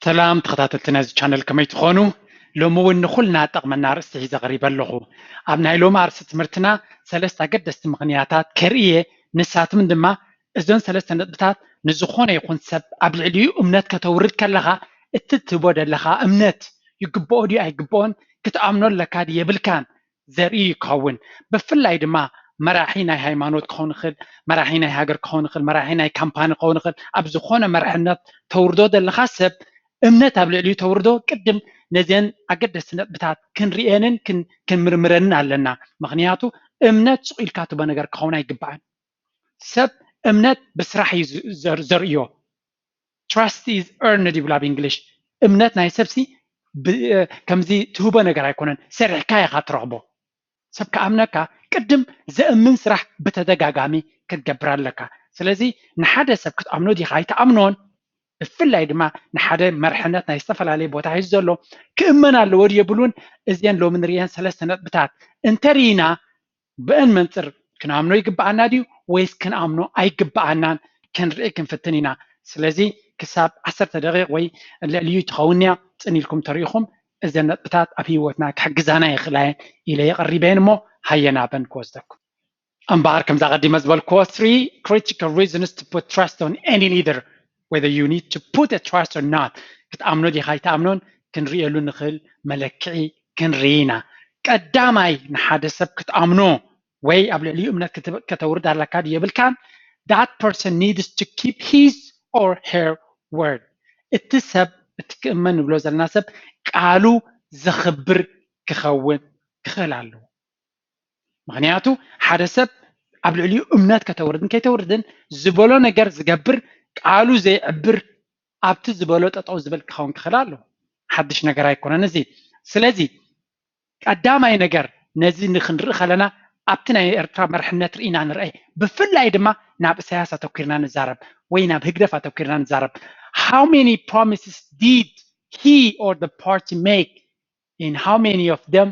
ሰላም ተኸታተልቲ ናይዚ ቻነል፣ ከመይ ትኾኑ? ሎሚ እውን ንኹልና ጠቕመና ኣርእስቲ ሒዘ ቀሪበ ኣለኹ። ኣብ ናይ ሎሚ ኣርእስቲ ትምህርትና ሰለስተ ኣገደስቲ ምኽንያታት ከርእየ፣ ንሳትምን ድማ እዞን ሰለስተ ነጥብታት ንዝኾነ ይኹን ሰብ ኣብ ልዕሊኡ እምነት ከተውርድ ከለኻ እቲ ትህቦ ዘለኻ እምነት ይግብኦ ድዩ ኣይግብኦን፣ ክትኣምኖ ኣለካ ድዩ የብልካን ዘርኢ ይኸውን። ብፍላይ ድማ መራሒ ናይ ሃይማኖት ክኸውን ይኽእል፣ መራሒ ናይ ሃገር ክኸውን ይኽእል፣ መራሒ ናይ ካምፓኒ ክኸውን ይኽእል። ኣብ ዝኾነ መራሕነት ተውርዶ ዘለኻ ሰብ እምነት ኣብ ልዕሊኡ ተውርዶ፣ ቅድም ነዚአን ኣገደስቲ ነጥብታት ክንርእየንን ክን- ክንምርምረንን ኣለና። ምኽንያቱ እምነት ሱቕ ኢልካ ትቦ ነገር ክኸውን ኣይግባእን። ሰብ እምነት ብስራሕ እዩ ዝ- ዘር- ዘርእዮ። Trust is earned ይብሉ ኣብ እንግሊሽ። እምነት ናይ ሰብሲ ብ- ከምዚ ትህቦ ነገር ኣይኮነን፣ ሰሪሕካ ኢኻ ትረኽቦ። ሰብ ክኣምነካ ቅድም ዘእምን ስራሕ ብተደጋጋሚ ክትገብር ኣለካ። ስለዚ ንሓደ ሰብ ክትኣምኖ ዲኻ ኣይትኣምኖን፣ ብፍላይ ድማ ንሓደ መርሕነት ናይ ዝተፈላለየ ቦታ ሒዙ ዘሎ ክእመን ኣለዎ ድዩ የብሉን። እዚአን ሎሚ ንርእየን ሰለስተ ነጥብታት እንተርኢና ብአን መንፅር ክንኣምኖ ይግብኣና ድዩ ወይስ ክንኣምኖ ኣይግብኣናን ክንርኢ ክንፍትን ኢና። ስለዚ ክሳብ ዓሰርተ ደቂቕ ወይ ልዕሊኡ ትኸውን እያ፣ ፅን ኢልኩም ተሪኢኹም እዘን ነጥብታት ኣብ ህይወትና ክሕግዛና ይኽእላ እየን ኢለ የቐሪበ እየን እሞ ሃየ ናበን ክወስደኩም። እምበኣር ከምዛ ቀዲመ ዝበልክዎ three critical reasons to put trust on any leader whether you need to put a trust or not። ክትኣምኖ ዲኻ ኣይትኣምኖን ክንርእየሉ ንኽእል መለክዒ ክንርኢ ኢና። ቀዳማይ ንሓደ ሰብ ክትኣምኖ ወይ ኣብ ልዕሊኡ እምነት ክትብ- ከተውርድ ኣለካ ድዩ የብልካን? That person needs to keep his or her word። እቲ ሰብ እቲ ክእመን ንብሎ ዘለና ሰብ ቃሉ ዘኽብር ክኸውን ክኽእል ኣለዎ። ምኽንያቱ ሓደ ሰብ ኣብ ልዕሊኡ እምነት ከተውርድን ከይተውርድን ዝበሎ ነገር ዝገብር ቃሉ ዘየዕብር ኣብቲ ዝበሎ ጠጠው ዝብል ክኸውን ክኽእል ኣለዎ። ሓድሽ ነገር ኣይኮነን እዚ። ስለዚ ቀዳማይ ነገር ነዚ ንክንርኢ ከለና ኣብቲ ናይ ኤርትራ መርሕነት ርኢና ንርአ። ብፍላይ ድማ ናብ ኢሳያስ ኣተኩርና ንዛረብ ወይ ናብ ህግደፍ ኣተኩርና ንዛረብ። How many promises did he or the party make and how many of them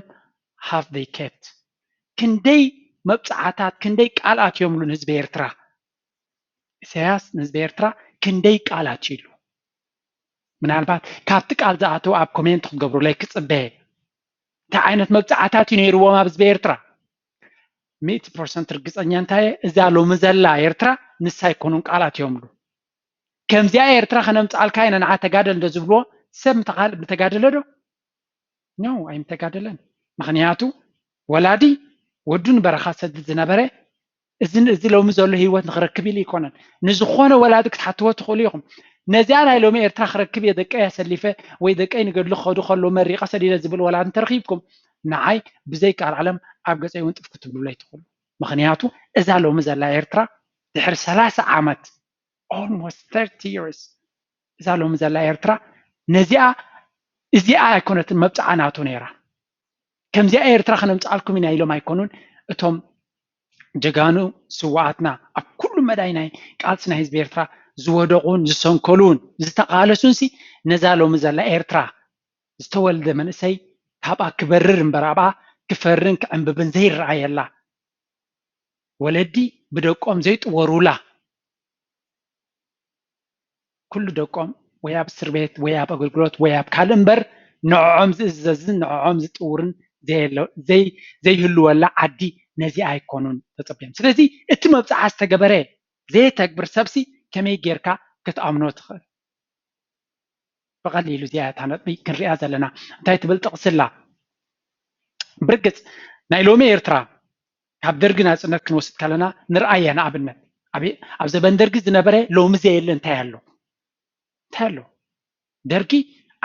have they kept? ክንደይ መብፅዓታት ክንደይ ቃል ኣትዮምሉ ንህዝቢ ኤርትራ? ኢሳያስ ንህዝቢ ኤርትራ ክንደይ ቃል ኣትዩሉ? ምናልባት ካብቲ ቃል ዝኣተው ኣብ ኮሜንት ክትገብሩለይ ክፅበ። እንታይ ዓይነት መብፅዓታት እዩ ነይርዎም ኣብ ህዝቢ ኤርትራ? ሚእቲ ፐርሰንት ርግፀኛ እንታይ እየ፣ እዛ ሎሚ ዘላ ኤርትራ ንሳ ኣይኮኑን ቃል ኣትዮምሉ። ከምዚኣ ኤርትራ ከነምፅኣልካ ኢና ንዓ ተጋደል እንዶ ዝብልዎ ሰብ ምተጋደለ ዶ? ኖ ኣይምተጋደለን። ምኽንያቱ ወላዲ ወዱ ንበረኻ ሰድድ ዝነበረ እዚ እዚ ሎሚ ዘሎ ህይወት ንክረክብ ኢሉ ኣይኮነን። ንዝኾነ ወላዲ ክትሓትዎ ትኽእሉ ኢኹም። ነዚኣ ናይ ሎሚ ኤርትራ ክረክብ እየ ደቀይ ኣሰሊፈ ወይ ደቀይ ንገድሊ ክኸዱ ከሎ መሪቐ ሰዲደ ዝብል ወላዲ እንተረኺብኩም ንዓይ ብዘይ ቃል ዓለም ኣብ ገፀይ እውን ጥፍ ክትብሉለይ ትኽእሉ። ምኽንያቱ እዛ ሎሚ ዘላ ኤርትራ ድሕሪ ሰላሳ ዓመት almost thirty years እዛ ሎሚ ዘላ ኤርትራ ነዚኣ እዚኣ ኣይኮነትን መብፅዓ ናቱ ነይራ። ከምዚኣ ኤርትራ ከነምፅኣልኩም ኢና ኢሎም ኣይኮኑን እቶም ጀጋኑ ስዋኣትና ኣብ ኩሉ መዳይ ናይ ቃልሲ ናይ ህዝቢ ኤርትራ ዝወደቑን ዝሰንከሉን ዝተቓለሱንሲ ነዛ ሎሚ ዘላ ኤርትራ ዝተወልደ መንእሰይ ካብኣ ክበርር እምበር ኣብኣ ክፈርን ክዕንብብን ዘይረኣየላ ወለዲ ብደቆም ዘይጥወሩላ ኩሉ ደቆም ወይ ኣብ እስር ቤት ወይ ኣብ ኣገልግሎት ወይ ኣብ ካልእ እምበር ንዕዖም ዝእዘዝን ንዕዖም ዝጥውርን ዘይህልወላ ዓዲ ነዚ ኣይኮኑን ተፀቢዮም። ስለዚ እቲ መብፅዓ ዝተገበረ ዘየተግብር ሰብሲ ከመይ ጌርካ ክትኣምኖ ትኽእል? ብቐሊሉ እዚኣ እታ ነጥቢ ክንሪኣ ዘለና እንታይ ትብል ጥቕስላ? ብርግፅ ናይ ሎሚ ኤርትራ ካብ ደርጊ ናፅነት ክንወስድ ከለና ንርኣያ ንኣብነት ኣብ ዘበን ደርጊ ዝነበረ ሎሚ ዘየለ እንታይ ኣሎ? እንታይ ኣሎ? ደርጊ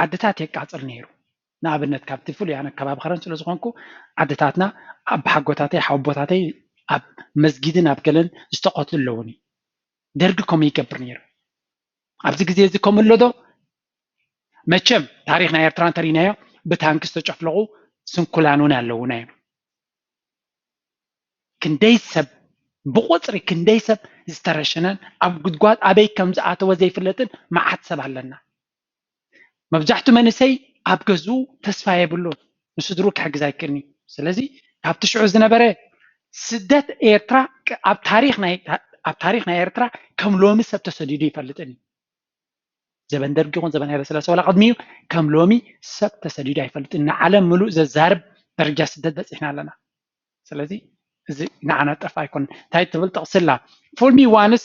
ዓድታት የቃፅል ነይሩ። ንኣብነት ካብቲ ፍሉይ ኣነ ከባቢ ከረን ስለ ዝኾንኩ ዓድታትና ኣቦሓጎታተይ ሓወቦታተይ ኣብ መስጊድን ኣብ ገለን ዝተቐትሉ ኣለውኒ። ደርጊ ከምኡ ይገብር ነይሩ። ኣብዚ ግዜ እዚ ከምኡ ኣሎ ዶ? መቸም ታሪኽ ናይ ኤርትራ እንተሪእናዮ ብታንኪ ዝተጨፍለቑ ስንኩላን እውን ኣለውና እዮም። ክንደይ ሰብ ብቁፅሪ ክንደይ ሰብ ዝተረሸነን ኣብ ጉድጓድ ኣበይ ከም ዝኣተወ ዘይፍለጥን መዓት ሰብ ኣለና። መብዛሕቱ መንእሰይ ኣብ ገዝኡ ተስፋ የብሉን፣ ንስድሩ ክሕግዝ ኣይክእልን እዩ። ስለዚ ካብቲ ሽዑ ዝነበረ ስደት ኤርትራ ኣብ ታሪኽ ናይ ኣብ ታሪኽ ናይ ኤርትራ ከም ሎሚ ሰብ ተሰዲዱ ይፈልጥን እዩ። ዘበን ደርጊ ይኹን ዘበን ሃይለስላሴ ዋላ ቅድሚኡ ከም ሎሚ ሰብ ተሰዲዱ ኣይፈልጥን። ንዓለም ምሉእ ዘዛርብ ደረጃ ስደት በፂሕና ኣለና። ስለዚ እዚ ንዓና ጠፍ ኣይኮን። እንታይ ትብል ጥቕስላ? Fool me once,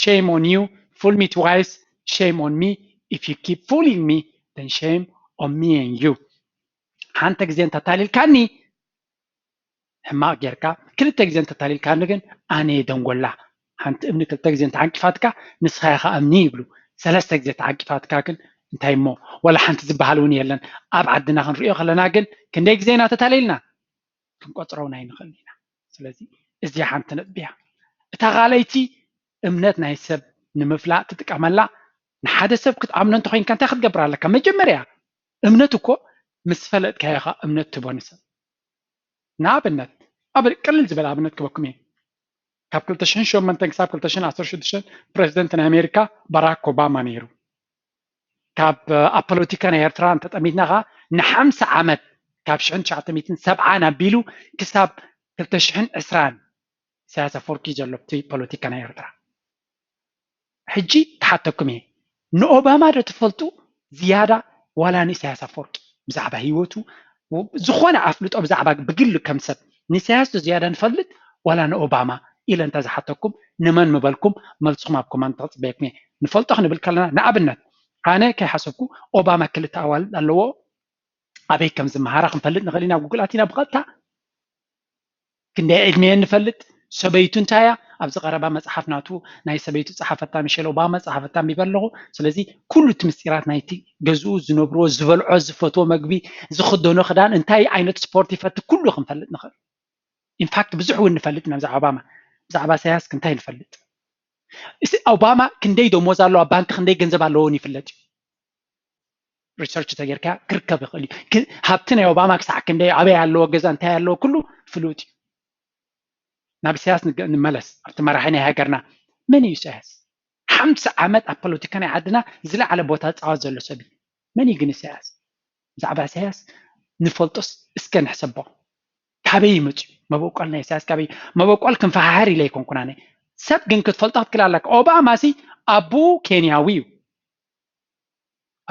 shame on you. Fool me twice, shame on me. If you keep fooling me, then shame on me and you. ሓንቲ ግዜ እንተታሊልካኒ ሕማቕ ጌርካ፣ ክልተ ግዜ እንተታሊልካኒ ግን ኣነ ደንጎላ። ሓንቲ እምኒ ክልተ ግዜ እንተዓንቂፋትካ ንስኻ ኢኻ እምኒ ይብሉ። ሰለስተ ግዜ ተዓቂፋትካ ግን እንታይ እሞ፣ ወላ ሓንቲ ዝበሃል እውን የለን። ኣብ ዓድና ክንሪኦ ከለና ግን ክንደይ ግዜ ኢና ተታሊልና ክንቆፅረውን ኣይንኽእል ኢና። ስለዚ እዚኣ ሓንቲ ነጥቢ እያ። እታ ካልኣይቲ እምነት ናይ ሰብ ንምፍላጥ ትጥቀመላ። ንሓደ ሰብ ክትኣምኖ እንተኮይንካ እንታይ ክትገብር ኣለካ? መጀመርያ እምነት እኮ ምስ ፈለጥካዮ ኢኻ እምነት ትቦ ንሰብ። ንኣብነት ኣብ ቅልል ዝበለ ኣብነት ክበኩም እየ። ካብ ክልተ ሽሕን ሸሞንተን ክሳብ ክልተ ሽሕን ዓሰርተ ሽዱሽተ ፕሬዚደንት ናይ ኣሜሪካ ባራክ ኦባማ ነይሩ። ካብ ኣብ ፖለቲካ ናይ ኤርትራ እንተጠሚትና ኸዓ ንሓምሳ ዓመት ካብ ሽሕን ትሽዓተ ሚእትን ሰብዓን ኣቢሉ ክሳብ ክልተ ሽሕን ዕስራን ኢሳያስ ኣፈወርቂ ዘሎ ኣብቲ ፖለቲካ ናይ ኤርትራ። ሕጂ ክሓተኩም እየ፣ ንኦባማ ዶ ትፈልጡ ዝያዳ ዋላ ንኢሳያስ ኣፈወርቂ? ብዛዕባ ህይወቱ ዝኾነ ኣፍልጦ ብዛዕባ ብግሊ ከም ሰብ ንኢሳያስ ዶ ዝያዳ ንፈልጥ ዋላ ንኦባማ ኢለ እንተ ዝሓተኩም ንመን ምበልኩም? መልስኹም ኣብ ኮማንት ክጽበየኩም እየ። ንፈልጦ ክንብል ከለና ንኣብነት ኣነ ከይሓሰብኩ ኦባማ ክልተ ኣዋልድ ኣለዎ፣ ኣበይ ከም ዝመሃራ ክንፈልጥ ንኽእል ኢና። ጉግል ኣቲና ብቐጥታ ክንደይ ዕድሜ ንፈልጥ፣ ሰበይቱ እንታይ እያ። ኣብዚ ቀረባ መጽሓፍ ናቱ ናይ ሰበይቱ ጸሓፈታ ሚሼል ኦባማ ጸሓፈታ ኣንቢበ ኣለኹ። ስለዚ ኩሉ እቲ ምስጢራት ናይቲ ገዝኡ ዝነብርዎ ዝበልዖ ዝፈትዎ መግቢ ዝኽደኖ ክዳን እንታይ ዓይነት ስፖርት ይፈቲ ኩሉ ክንፈልጥ ንኽእል። ኢንፋክት ብዙሕ እውን ንፈልጥ ኢና ብዛዕባ ኦባማ። ብዛዕባ ኢሳያስ እንታይ ንፈልጥ? እዚ ኦባማ ክንደይ ደሞዝ ኣለዎ፣ ኣብ ባንክ ክንደይ ገንዘብ ኣለዎ እውን ይፍለጥ እዩ። ሪሰርች ተጌርካ ክርከብ ይኽእል እዩ። ሃብቲ ናይ ኦባማ ክሳዕ ክንደይ ኣበይ ኣለዎ፣ ገዛ እንታይ ኣለዎ፣ ኩሉ ፍሉጥ እዩ። ናብ ኢሳያስ ንመለስ፣ ኣብቲ መራሒ ናይ ሃገርና። መን እዩ ኢሳያስ? ሓምሳ ዓመት ኣብ ፖለቲካ ናይ ዓድና ዝለዓለ ቦታ ዝፃወት ዘሎ ሰብ እዩ። መን እዩ ግን ኢሳያስ? ብዛዕባ ኢሳያስ ንፈልጦስ እስከ ንሕሰቦ። ካበይ ይመፅኡ? መበቆል ናይ ኢሳያስ ካበይ? መበቆል ክንፈሓሕር ኢለ ኣይኮንኩን ኣነ። ሰብ ግን ክትፈልጦ ክትክእል ኣለካ። ኦባማ ሲ ኣቡ ኬንያዊ እዩ።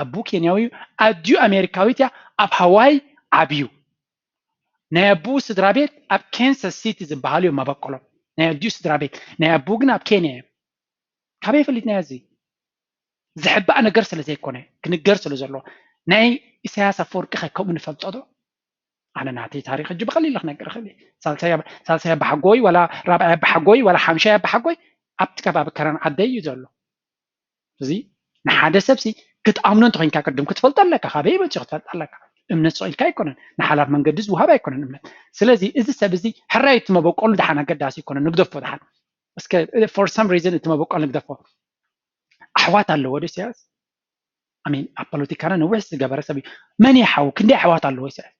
ኣቡ ኬንያዊ እዩ። ኣዲኡ ኣሜሪካዊት እያ። ኣብ ሃዋይ ዓብዩ። ናይ ኣቡ ስድራ ቤት ኣብ ኬንሳስ ሲቲ ዝበሃሉ እዮም መበቆሎም። ናይ ኣዲኡ ስድራ ቤት፣ ናይ ኣቡ ግን ኣብ ኬንያ እዮም። ካበይ ፈሊጥናዮ? እዚ ዝሕባእ ነገር ስለ ዘይኮነ ክንገር ስለ ዘለዎ። ናይ ኢሳያስ ኣፈወርቂ ከ ከምኡ ንፈልጦ ዶ? ኣነ ናተይ ታሪክ ሕጂ ብቐሊሉ ክነግር እኽእል እየ። ሳልሳይ ኣባሓጎይ ዋላ ራብዓይ ኣባሓጎይ ዋላ ሓምሻይ ኣባሓጎይ ኣብቲ ከባቢ ከረን ዓደይ እዩ ዘሎ። እዚ ንሓደ ሰብ ሲ ክትኣምኖ እንተኮይንካ ቅድም ክትፈልጦ ኣለካ። ካበይ መፂኡ ክትፈልጥ ኣለካ። እምነት ስቕ ኢልካ ኣይኮነን፣ ንሓላፍ መንገዲ ዝወሃብ ኣይኮነን እምነት። ስለዚ እዚ ሰብ እዚ ሕራይ እቲ መበቆሉ ደሓን ኣገዳሲ ኣይኮነን፣ ንግደፎ ደሓን። እስከ for some reason እቲ መበቆል ንግደፎ። ኣሕዋት ኣለዎ ዶ ኢሳያስ? ኣሚን ኣብ ፖለቲካና ነዊሕ ዝገበረ ሰብ እዩ። መን እዩ ሓው? ክንደይ ኣሕዋት ኣለዎ ኢሳያስ?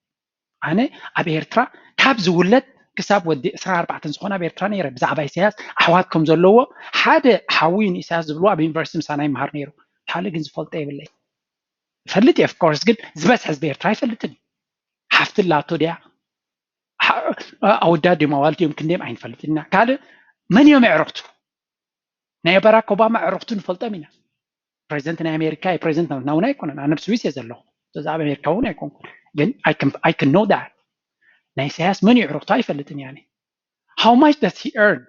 ኣነ ኣብ ኤርትራ ካብ ዝውለድ ክሳብ ወዲ ዕስራን ኣርባዕተን ዝኾነ ኣብ ኤርትራ ነይረ። ብዛዕባ ኢሳያስ ኣሕዋት ከም ዘለዎ ሓደ ሓውዩ ንኢሳያስ ዝብልዎ ኣብ ዩኒቨርሲቲ ምሳና ይምሃር ነይሩ። ካልእ ግን ዝፈልጦ የብለይ። ይፈልጥ እየ ኦፍኮርስ፣ ግን ዝበዝሐ ህዝቢ ኤርትራ ኣይፈልጥን እዩ። ሓፍቲ ኣላቶ ድያ? ኣወዳት ድዮም ኣዋልድ እዮም ክንደዮም ኣይንፈልጥን ኢና። ካልእ መን እዮም ኣዕሩኽቱ? ናይ ባራክ ኦባማ ኣዕሩኽቱ ንፈልጦም ኢና። ፕሬዚደንት ናይ ኣሜሪካ እዩ፣ ፕሬዚደንት ናትና እውን ኣይኮነን። ኣነ ኣብ ስዊስ እየ ዘለኹ፣ ስለዚ ኣብ ኣሜሪካ እውን ኣይኮንኩን። ግን I can know that። ናይ ኢሳያስ መን እዩ ኣዕሩኽቱ ኣይፈልጥን እየ ኣነ። How much does he earn?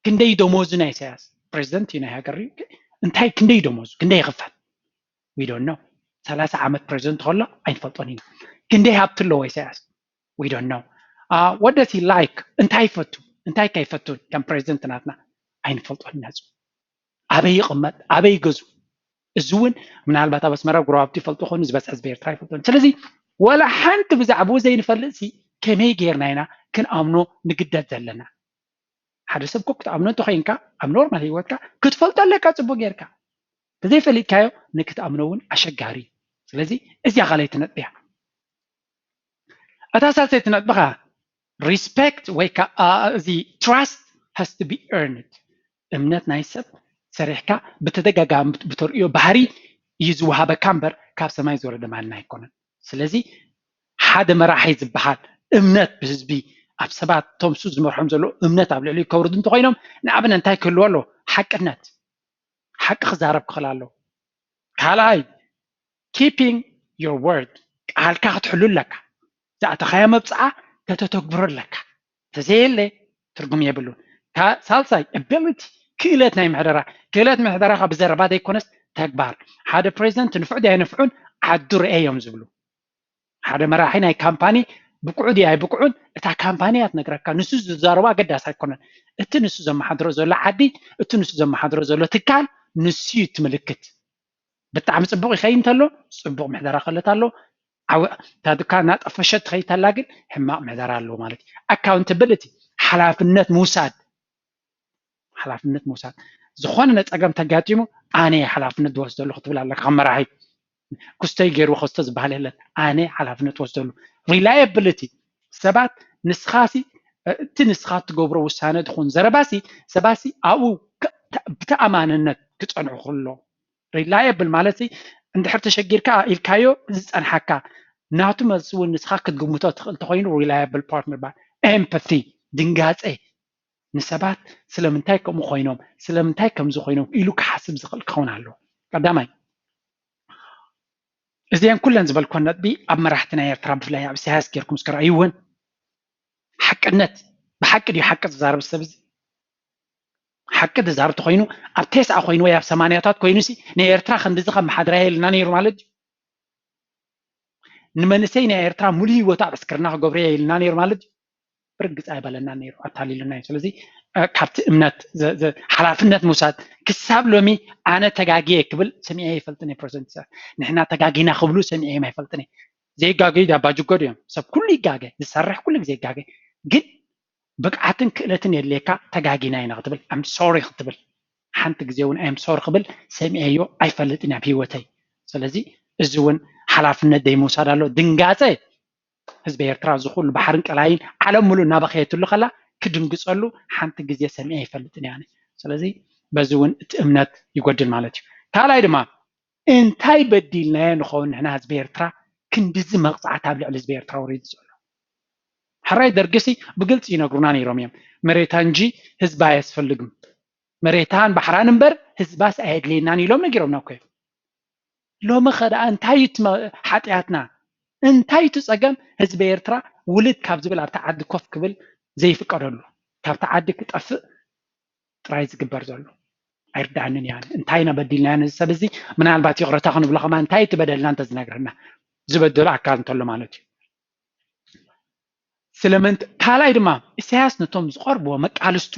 ክንደይ ደሞዙ ናይ ኢሳያስ? ፕሬዚደንት እዩ ናይ ሃገር እዩ። እንታይ ክንደይ ደሞዙ? ክንደይ ይኽፈል? We don't know። ሰላሳ ዓመት ፕሬዚደንት ከሎ ኣይንፈልጦን ኢና። ክንደይ ሃብቲ ኣለዎ ኢሳያስ? We don't know። What does he like? እንታይ ይፈቱ? እንታይ ከ ይፈቱ? ከም ፕሬዚደንት ናትና ኣይንፈልጦን ኢና። ኣበይ ይቕመጥ? ኣበይ ይገዝኡ? እዚ እውን ምናልባት ኣብ ኣስመራ ጎረባብቲ ይፈልጡ ኾኑ፣ ዝበዝሐ ህዝቢ ኤርትራ ይፈልጦን። ስለዚ ወላ ሓንቲ ብዛዕባኡ ዘይንፈልጥ ሲ ከመይ ጌርና ኢና ክንኣምኖ ንግደድ ዘለና? ሓደ ሰብ እኮ ክትኣምኖ እንተኮይንካ ኣብ ኖርማል ህይወትካ ክትፈልጦ ኣለካ ጽቡቅ ጌርካ። ተዘይፈሊጥካዮ ንክትኣምኖ እውን ኣሸጋሪ እዩ። ስለዚ እዚኣ ካልኣይቲ ነጥቢ እያ። እታ ሳልሰይቲ ነጥቢ ከዓ ሪስፔክት ወይ ከዓ እዚ trust has to be earned። እምነት ናይ ሰብ ሰሪሕካ ብተደጋጋሚ ብተርእዮ ባህሪ እዩ ዝወሃበካ እምበር ካብ ሰማይ ዝወረደ ማና ኣይኮነን። ስለዚ ሓደ መራሒ ዝበሃል እምነት ብህዝቢ ኣብ ሰባት ቶምሱ ዝመርሖም ዘሎ እምነት ኣብ ልዕሊ ከውርድ እንተኮይኖም ንኣብነት እንታይ ክህልዎ ኣለዎ? ሓቅነት፣ ሓቂ ክዛረብ ክኽእል ኣለዎ። ካልኣይ keeping your word፣ ቃልካ ክትሕሉ ኣለካ። ዝኣተኻዮ መብፅዓ ከተተግብሮ ኣለካ። ተዘየለ ትርጉም የብሉን። ሳልሳይ ability፣ ክእለት ናይ ምሕደራ። ክእለት ምሕደራ ካብ ብዘረባ ዘይኮነስ ተግባር። ሓደ ፕሬዚደንት ንፉዕ ድያ ንፍዑን ዓዱ ርኤ እዮም ዝብሉ። ሓደ መራሒ ናይ ካምፓኒ ብቁዑ ድያ ኣይብቁዑን እታ ካምፓኒ እያ ትነግረካ። ንሱ ዝዛረቦ ኣገዳሲ ኣይኮነን። እቲ ንሱ ዘመሓድሮ ዘሎ ዓዲ፣ እቲ ንሱ ዘመሓድሮ ዘሎ ትካል ንሱ እዩ ትምልክት። ብጣዕሚ ፅቡቕ ይኸይድ እንተሎ ፅቡቕ ምሕደራ ክለት ኣሎ። እታ ድካ እናጠፈሸት ትኸይድ ተላ ግን ሕማቕ ምሕደራ ኣለዎ ማለት እዩ። ኣካውንታብሊቲ፣ ሓላፍነት ምውሳድ። ሓላፍነት ምውሳድ። ዝኾነ ነፀገም ተጋጢሙ ኣነ ሓላፍነት ዝወስደሉ ክትብል ኣለካ። ከም መራሒ ክስቶይ ገይሩ ክስቶ ዝበሃል የለን። ኣነ ሓላፍነት ወስደሉ። ሪላየብሊቲ፣ ሰባት ንስኻሲ እቲ ንስኻ ትገብሮ ውሳነ ትኹን ዘረባሲ ሰባሲ ኣብኡ ብተኣማንነት ክፀንዑ ክሎ። ሪላየብል ማለት እንድሕር ተሸጊርካ ኢልካዮ ዝፀንሓካ ናቱ መልሲ እውን ንስኻ ክትግምቶ ትኽእል ተኮይኑ ሪላየብል ፓርትነር ባል። ኤምፓቲ፣ ድንጋፀ፣ ንሰባት ስለምንታይ ከምኡ ኮይኖም ስለምንታይ ከምዚ ኮይኖም ኢሉ ክሓስብ ዝኽእል ክኸውን ኣለዎ። ቀዳማይ እዚአን ኩለን ዝበልኮን ነጥቢ ኣብ መራሕቲ ናይ ኤርትራ ብፍላይ ኣብ ኢሳያስ ጌርኩም እስከ ረኣይወን። ሓቅነት ብሓቂ ድዩ ሓቂ ዝዛረብ ሰብ እዚ? ሓቂ ዝዛረብ ተኮይኑ ኣብ ቴስዓ ኮይኑ ወይ ኣብ ሰማንያታት ኮይኑ ሲ ንኤርትራ ክንድዚ ከም መሓድራ የልና ነይሩ ማለት ድዩ? ንመንእሰይ ናይ ኤርትራ ሙሉ ህይወቱ ኣብ ዕስክርና ክገብሮ የልና ነይሩ ማለት ድዩ? ብርግፅ ኣይበለና ነይሩ፣ ኣታሊሉና እዩ። ስለዚ ካብቲ እምነት ሓላፍነት ምውሳድ ክሳብ ሎሚ ኣነ ተጋግየ ክብል ሰሚዐ ይፈልጥን እየ። ፕረዚደንት ኢሳያስ ንሕና ተጋጊና ክብሉ ሰሚዐ እዮም ኣይፈልጥን እየ። ዘይጋገዩ ዳባ ጅጎ ድዮም? ሰብ ኩሉ ይጋገ፣ ዝሰርሕ ኩሉ ግዜ ይጋገ። ግን ብቅዓትን ክእለትን የድልየካ። ተጋጊና ኢና ክትብል፣ ኣም ሶሪ ክትብል፣ ሓንቲ ግዜ እውን ኣም ሶሪ ክብል ሰሚዐዮ ኣይፈልጥን ኣብ ህይወተይ። ስለዚ እዚ እውን ሓላፍነት ደይምውሳድ ኣሎ። ድንጋፀ ህዝቢ ኤርትራ እዚ ኩሉ ባሕርን ቀላይን ዓለም ሙሉእ እናበኸየትሉ ከላ ክድንግፀሉ ሓንቲ ግዜ ሰሚዐ ይፈልጥን እየ ኣነ። ስለዚ በዚ እውን እቲ እምነት ይጎድል ማለት እዩ። ካልኣይ ድማ እንታይ በዲልናዮ ንኸውን ንሕና ህዝቢ ኤርትራ ክንድዚ መቕፃዕቲ ኣብ ልዕሊ ህዝቢ ኤርትራ ወሪዱ ዘሎ? ሕራይ ደርግሲ ብግልፂ ይነግሩና ነይሮም እዮም። መሬታ እንጂ ህዝባ ኣየስፈልግም፣ መሬታን ባሕራን እምበር ህዝባስ ኣየድልየናን ኢሎም ነጊሮምና እኮ እዮም። ሎሚ ከ ደኣ እንታይ እዩ እቲ ሓጢኣትና? እንታይ እቲ ፀገም? ህዝቢ ኤርትራ ውልድ ካብ ዝብል ኣብቲ ዓዲ ኮፍ ክብል ዘይፍቀደሉ፣ ካብቲ ዓዲ ክጠፍእ ጥራይ ዝግበር ዘሎ ኣይርድኣንን እያ። እንታይ ኢና በዲልና ነዚ ሰብ እዚ? ምናልባት ይቕረታ ክንብሎ ከማ እንታይ እቲ በደልና እንተዝነግረና ዝበደሎ ኣካል እንተሎ ማለት እዩ። ስለምንት ካልኣይ ድማ ኢሳያስ ነቶም ዝቐርብዎ መቃልስቱ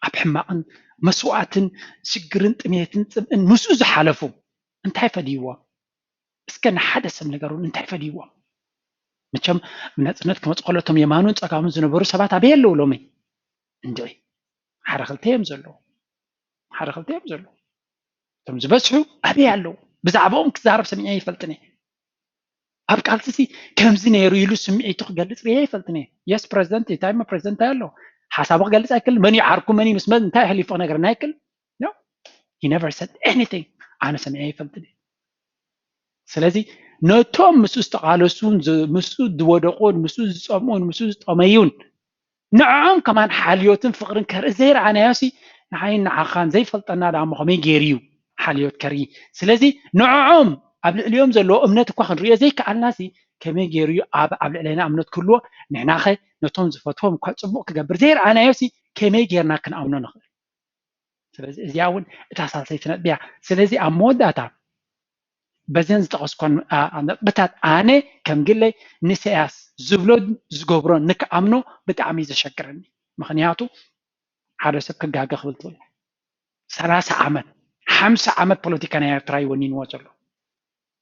ኣብ ሕማቕን መስዋእትን ሽግርን ጥሜትን ጽምእን ምስኡ ዝሓለፉ እንታይ ፈድይዎም? እስከ ንሓደ ሰብ ንገሩን እንታይ ፈድይዎም? መቸም ናጽነት ክመጽእ ከሎ እቶም የማኑን ጸጋሙን ዝነበሩ ሰባት ኣበይ ኣለዉ ሎሚ? እንድዒ ሓደ ክልተ እዮም ዘለዉ፣ ሓደ ክልተ እዮም ዘለዉ። እቶም ዝበዝሑ ኣበይ ኣለዉ? ብዛዕባኦም ክዛረብ ሰሚዐ ይፈልጥን እየ። ኣብ ቃልሲ ሲ ከምዚ ነይሩ ኢሉ ስምዒቱ ክገልጽ ርየ ይፈልጥን እየ። የስ ፕረዚደንት እንታይ እሞ ፕረዚደንት እንታይ ኣሎ? ሓሳቡ ክገልጽ ኣይክእል። መን እዩ ዓርኩ መን እዩ ምስ መን እንታይ ኣሕሊፉ ክነግረና ኣይክእል። No, he never said anything። ኣነ ሰሚዐ ይፈልጥን እየ። ስለዚ ነቶም ምስኡ ዝተቓለሱን ምስኡ ዝወደቑን ምስኡ ዝጸምኡን ምስኡ ዝጠመዩን ንዕኦም ከማን ሓልዮትን ፍቕርን ከርኢ ዘይረኣናዮ ሲ ንዓይን ንዓኻን ዘይፈልጠና ደኣ እሞ ከመይ ገይሩ እዩ ሓልዮት ከርኢ? ስለዚ ንዕኦም ኣብ ልዕሊኦም ዘለዎ እምነት እኳ ክንርእዮ ዘይከኣልና ሲ ከመይ ገይሩ እዩ ኣብ ኣብ ልዕሌና እምነት ክህልዎ? ንሕናኸ ነቶም ዝፈትዎም እኳ ጽቡቕ ክገብር ዘይረኣናዮ ሲ ከመይ ጌርና ክንኣምኖ ንኽእል? ስለዚ እዚኣ እውን እታ ሳልሰይቲ ነጥቢ እያ። ስለዚ ኣብ መወዳእታ በዘን ዝጠቐስኮን ነጥብታት ኣነ ከም ግለይ ንኢሳያስ ዝብሎ ዝገብሮ ንክኣምኖ ብጣዕሚ እዩ ዘሸግረኒ። ምኽንያቱ ሓደ ሰብ ክጋገ ክብል ትብል ሰላሳ ዓመት ሓምሳ ዓመት ፖለቲካ ናይ ኤርትራ እዩ ወኒንዎ ዘሎ።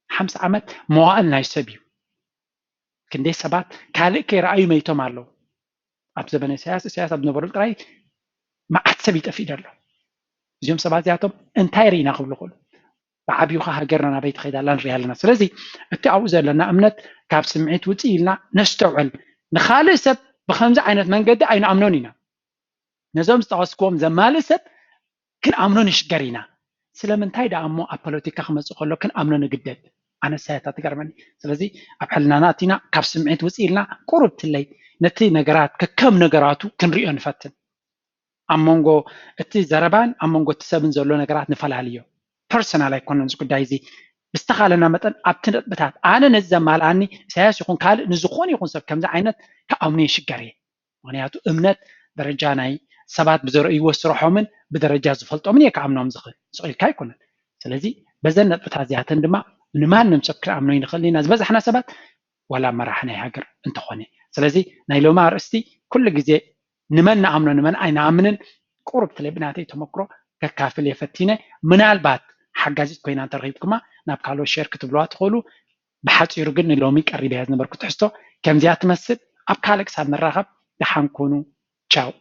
ሓምሳ ዓመት መዋእል ናይ ሰብ እዩ። ክንደይ ሰባት ካልእ ከይረኣዩ መይቶም ኣለዉ። ኣብ ዘበነ ኢሳያስ ኢሳያስ ኣብ ዝነበረሉ ጥራይ መዓት ሰብ ይጠፍእ ኣሎ። እዚኦም ሰባት እዚኣቶም እንታይ ርኢና ክብሉ ክእሉ ብዓብዩ ከ ሃገርና ናበይ ትኸይድ ኣላ ንሪኣ ኣለና። ስለዚ እቲ ኣብኡ ዘለና እምነት ካብ ስምዒት ውፅእ ኢልና ነስተውዕል። ንኻልእ ሰብ ብኸምዚ ዓይነት መንገዲ ኣይንኣምኖን ኢና። ነዞም ዝጠቐስክዎም ዘማልእ ሰብ ክንኣምኖ ንሽገር ኢና። ስለምንታይ ደኣ እሞ ኣብ ፖለቲካ ክመፅእ ከሎ ክንኣምኖ ንግደድ? ኣነ ሳያታ ትገርመኒ። ስለዚ ኣብ ሕልናና ኣቲና ካብ ስምዒት ውፅእ ኢልና ቁሩብ ትለይ ነቲ ነገራት ከከም ነገራቱ ክንሪኦ ንፈትን። ኣብ መንጎ እቲ ዘረባን ኣብ መንጎ እቲ ሰብን ዘሎ ነገራት ንፈላልዮ። ፐርሰናል ኣይኮነን እዚ ጉዳይ እዚ። ብዝተኻለና መጠን ኣብቲ ነጥብታት ኣነ ነዚ ዘማልኣኒ ኢሳያስ ይኹን ካልእ ንዝኾነ ይኹን ሰብ ከምዚ ዓይነት ክኣምኖ ይሽገር እየ። ምክንያቱ እምነት ደረጃ ናይ ሰባት ብዘርእይዎ ስርሖምን ብደረጃ ዝፈልጦምን እየ ክኣምኖም ዝኽእል። ስቕ ኢልካ ኣይኮነን። ስለዚ በዘን ነጥብታት እዚኣተን ድማ ንማንም ሰብ ክንኣምኖ ይንኽእል ኢና። ዝበዛሕና ሰባት ዋላ መራሕ ናይ ሃገር እንተኾነ። ስለዚ ናይ ሎሚ ኣርእስቲ ኩሉ ግዜ ንመን ንኣምኖ ንመን ኣይንኣምንን ቁሩብ ትለ ብናተይ ተመክሮ ከካፍል እየ ፈቲነ። ምናልባት ሓጋዚት ኮይና እንተረኺብኩማ ናብ ካልኦት ሸር ክትብልዋ ትኽእሉ። ብሓፂሩ ግን ንሎሚ ቀሪበያ ዝነበርኩ ትሕዝቶ ከምዚኣ ትመስል። ኣብ ካልእ ክሳብ ንራኸብ ደሓን ኩኑ። ቻው።